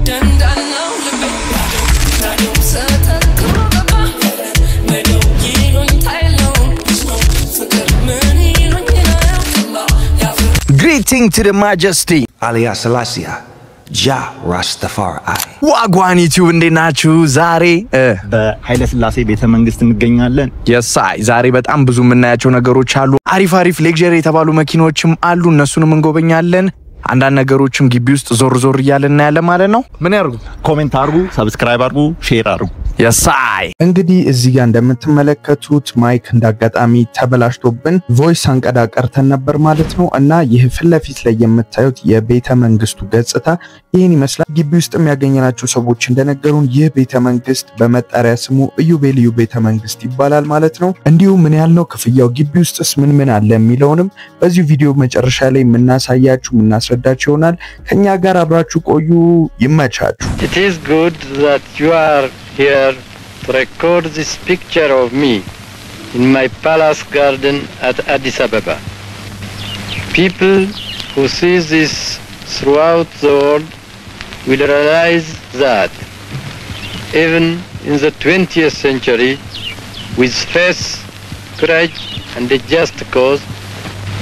ደንዳናው ልቤ ዳግም ሰተት ብሎ ገባ። መደው ይሉኝታ የለውም ነው ፍቅር ምን ይሉኝ አያውቅላ ያፍር። Greeting to the majesty Haile Selassie, Jah Rastafari. Wagwan YouTube፣ እንዴት ናችሁ? ዛሬ በኃይለ ሥላሴ ቤተ መንግስት እንገኛለን። የሳይ ዛሬ በጣም ብዙ የምናያቸው ነገሮች አሉ። አሪፍ አሪፍ luxury የተባሉ መኪኖችም አሉ። እነሱንም እንጎበኛለን። አንዳንድ ነገሮችም ግቢ ውስጥ ዞር ዞር እያልን እናያለን ማለት ነው። ምን ያርጉ? Comment አድርጉ፣ subscribe አድርጉ፣ share አድርጉ። የሳይ እንግዲህ እዚህ ጋር እንደምትመለከቱት mic እንዳጋጣሚ ተበላሽቶብን voice አንቀዳ ቀርተን ነበር ማለት ነው። እና ይህ ፊት ለፊት ላይ የምታዩት የቤተ መንግስቱ ገጽታ ይህን ይመስላል። ግቢ ውስጥም ያገኘናቸው ሰዎች እንደነገሩን ይህ ቤተ መንግስት በመጠሪያ ስሙ ኢዮቤልዩ ቤተ መንግስት ይባላል ማለት ነው። እንዲሁም ምን ያህል ነው ክፍያው፣ ግቢ ውስጥስ ምን ምን አለ የሚለውንም በዚሁ ቪዲዮ መጨረሻ ላይ የምናሳያችሁ የምናስረዳችሁ ይሆናል። ከኛ ጋር አብራችሁ ቆዩ። ይመቻችሁ። It is good that you are here to record this picture of me in my palace garden at Addis Ababa. People who see this throughout the world will realize that even in the 20th century, with faith, courage, and a just cause,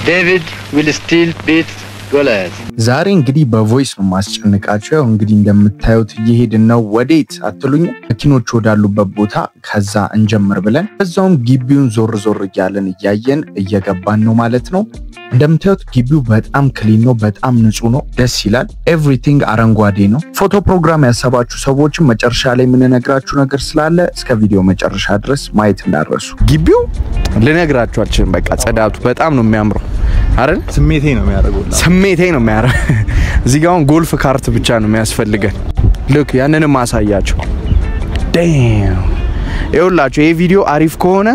David will still beat Goliath. ዛሬ እንግዲህ በ voice ነው ማስጨንቃቸው። ያው እንግዲህ እንደምታዩት እየሄድን ነው። ወዴት አትሉኝ? መኪኖች ወዳሉበት ቦታ ከዛ እንጀምር ብለን በዛውም ግቢውን ዞር ዞር እያለን እያየን እየገባን ነው ማለት ነው። እንደምታዩት ግቢው በጣም clean ነው፣ በጣም ንጹህ ነው፣ ደስ ይላል። Everything አረንጓዴ ነው። ፎቶ ፕሮግራም ያሰባችሁ ሰዎችም መጨረሻ ላይ የምንነግራችሁ ነገር ስላለ እስከ ቪዲዮ መጨረሻ ድረስ ማየት እንዳትረሱ። ግቢው ልነግራችሁ አልችልም። በቃ ጽዳቱ በጣም ነው የሚያምረው አይደል? ስሜቴ ነው የሚያደርገው። ስሜቴ ነው የሚያረ እዚህ ጋር አሁን golf cart ብቻ ነው የሚያስፈልገን። ልክ ያንንም አሳያቸው። Damn፣ ይኸውላችሁ ይሄ ቪዲዮ አሪፍ ከሆነ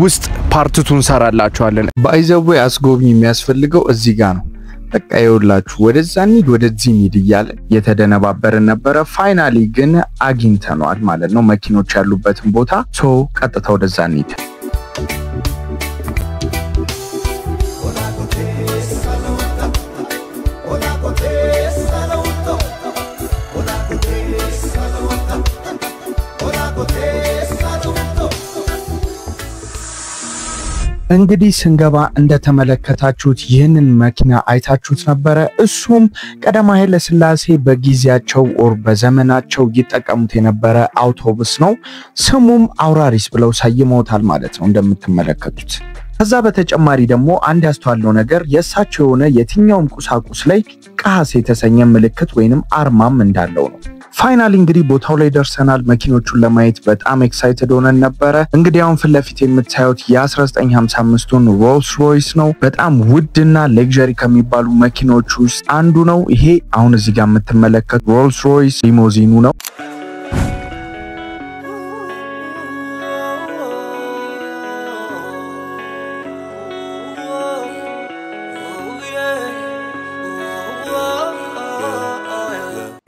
ውስጥ part two እንሰራላችኋለን። By the way አስጎብኝ የሚያስፈልገው እዚህ ጋር ነው። በቃ ይኸውላችሁ ወደዛ እንሂድ ወደዚህ እንሂድ እያለ የተደነባበርን ነበረ። Finally ግን አግኝተነዋል ማለት ነው መኪኖች ያሉበትን ቦታ። So ቀጥታ ወደዛ እንሂድ። እንግዲህ ስንገባ እንደተመለከታችሁት ይህንን መኪና አይታችሁት ነበረ። እሱም ቀዳማዊ ኃይለ ሥላሴ በጊዜያቸው or በዘመናቸው ይጠቀሙት የነበረ አውቶቡስ ነው። ስሙም አውራሪስ ብለው ሰይመውታል ማለት ነው እንደምትመለከቱት። ከዛ በተጨማሪ ደግሞ አንድ ያስተዋለው ነገር የእሳቸው የሆነ የትኛውም ቁሳቁስ ላይ ቀሐስ የተሰኘ ምልክት ወይንም አርማም እንዳለው ነው። Finally እንግዲህ ቦታው ላይ ደርሰናል። መኪኖቹን ለማየት በጣም excited ሆነን ነበረ። እንግዲህ አሁን ፊት ለፊት የምታዩት የ1955ቱን ሮልስ ሮይስ ነው። በጣም ውድና luxury ከሚባሉ መኪኖች ውስጥ አንዱ ነው። ይሄ አሁን እዚህ ጋር የምትመለከቱ ሮልስ ሮይስ ሊሞዚኑ ነው።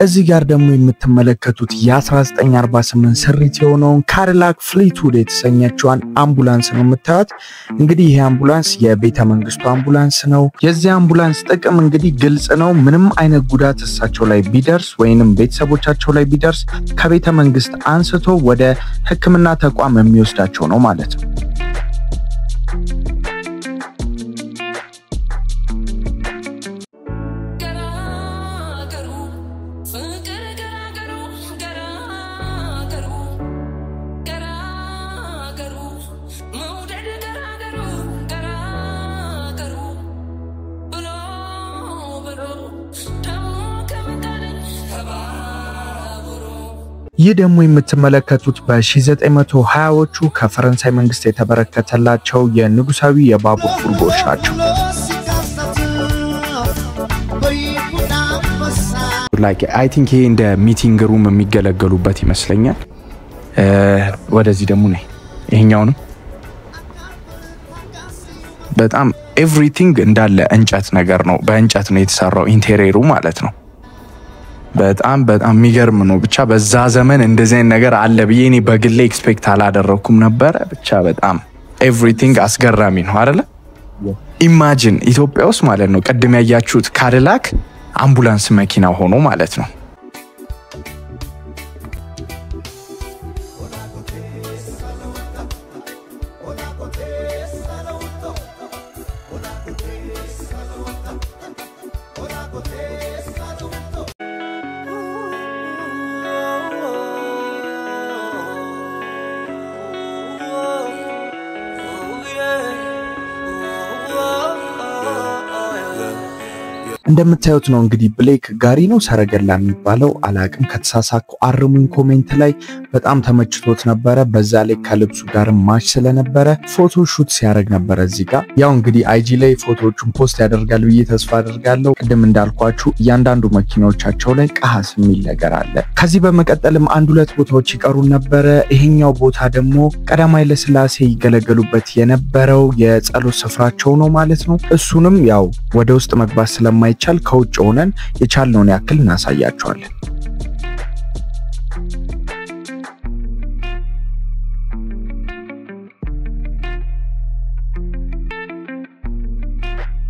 እዚህ ጋር ደግሞ የምትመለከቱት የ1948 ስሪት የሆነውን ካዲላክ ፍሊትውድ የተሰኘችዋን አምቡላንስ ነው የምታዩት። እንግዲህ ይሄ አምቡላንስ የቤተ መንግስቱ አምቡላንስ ነው። የዚህ አምቡላንስ ጥቅም እንግዲህ ግልጽ ነው። ምንም አይነት ጉዳት እሳቸው ላይ ቢደርስ ወይንም ቤተሰቦቻቸው ላይ ቢደርስ ከቤተ መንግስት አንስቶ ወደ ሕክምና ተቋም የሚወስዳቸው ነው ማለት ነው። ገራገሩ ፍቅር ገራገሩ ገራገሩ ገራገሩ መውደድ ገራገሩ ገራገሩ ብሎ ብሎ ደሞ ከመጣለኝ ተባብሮ። ይህ ደግሞ የምትመለከቱት በ1920ዎቹ ከፈረንሳይ መንግስት የተበረከተላቸው የንጉሳዊ የባቡር ፉርጎዎች ናቸው። Like I think ይሄ እንደ meeting room የሚገለገሉበት ይመስለኛል። ወደዚህ ደግሞ ነይ። ይሄኛውንም በጣም everything እንዳለ እንጨት ነገር ነው። በእንጨት ነው የተሰራው interior ኡ ማለት ነው። በጣም በጣም የሚገርም ነው። ብቻ በዛ ዘመን እንደዚህ አይነት ነገር አለ ብዬ እኔ በግሌ expect አላደረኩም ነበረ። ብቻ በጣም everything አስገራሚ ነው አይደለ? Imagine ኢትዮጵያ ውስጥ ማለት ነው ቅድም ያያችሁት ካዲላክ አምቡላንስ መኪና ሆኖ ማለት ነው። እንደምታዩት ነው እንግዲህ black ጋሪ ነው ሰረገላ የሚባለው አላቅም፣ ከተሳሳኩ አርሙኝ comment ላይ። በጣም ተመችቶት ነበረ። በዛ ላይ ከልብሱ ጋር match ስለነበረ photo shoot ሲያደርግ ነበረ እዚህ ጋር። ያው እንግዲህ IG ላይ ፎቶዎቹን post ያደርጋል ብዬ ተስፋ አደርጋለሁ። ቅድም እንዳልኳችሁ እያንዳንዱ መኪናዎቻቸው ላይ ቀሃስ የሚል ነገር አለ። ከዚህ በመቀጠልም አንድ ሁለት ቦታዎች ይቀሩን ነበረ። ይሄኛው ቦታ ደግሞ ቀዳማዊ ኃይለ ሥላሴ ይገለገሉበት የነበረው የጸሎት ስፍራቸው ነው ማለት ነው። እሱንም ያው ወደ ውስጥ መግባት ስለማይቻል ከውጭ ሆነን የቻልነውን ያክል እናሳያቸዋለን።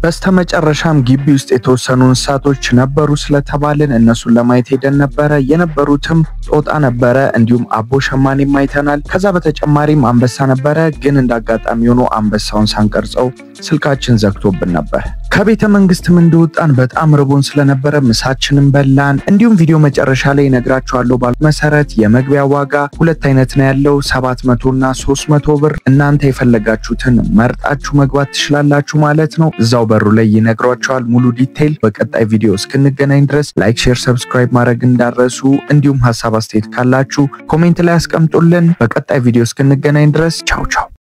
በስተመጨረሻም ግቢ ውስጥ የተወሰኑ እንስሳቶች ነበሩ ስለተባልን እነሱን ለማየት ሄደን ነበረ። የነበሩትም ጦጣ ነበረ፣ እንዲሁም አቦ ሸማኔም አይተናል። ከዛ በተጨማሪም አንበሳ ነበረ። ግን እንዳጋጣሚ ሆኖ አንበሳውን ሳንቀርጸው ስልካችን ዘግቶብን ነበር። ከቤተ መንግስትም እንደወጣን በጣም ርቦን ስለነበረ ምሳችንን በላን። እንዲሁም ቪዲዮ መጨረሻ ላይ እነግራችኋለሁ ባልኩት መሰረት የመግቢያ ዋጋ ሁለት አይነት ነው ያለው፣ 700 እና 300 ብር። እናንተ የፈለጋችሁትን መርጣችሁ መግባት ትችላላችሁ ማለት ነው። እዛው በሩ ላይ ይነግሯቸዋል ሙሉ detail። በቀጣይ ቪዲዮ እስክንገናኝ ድረስ like፣ share፣ subscribe ማድረግ እንዳትረሱ፣ እንዲሁም ሀሳብ አስተያየት ካላችሁ comment ላይ አስቀምጡልን። በቀጣይ ቪዲዮ እስክንገናኝ ድረስ ቻው ቻው።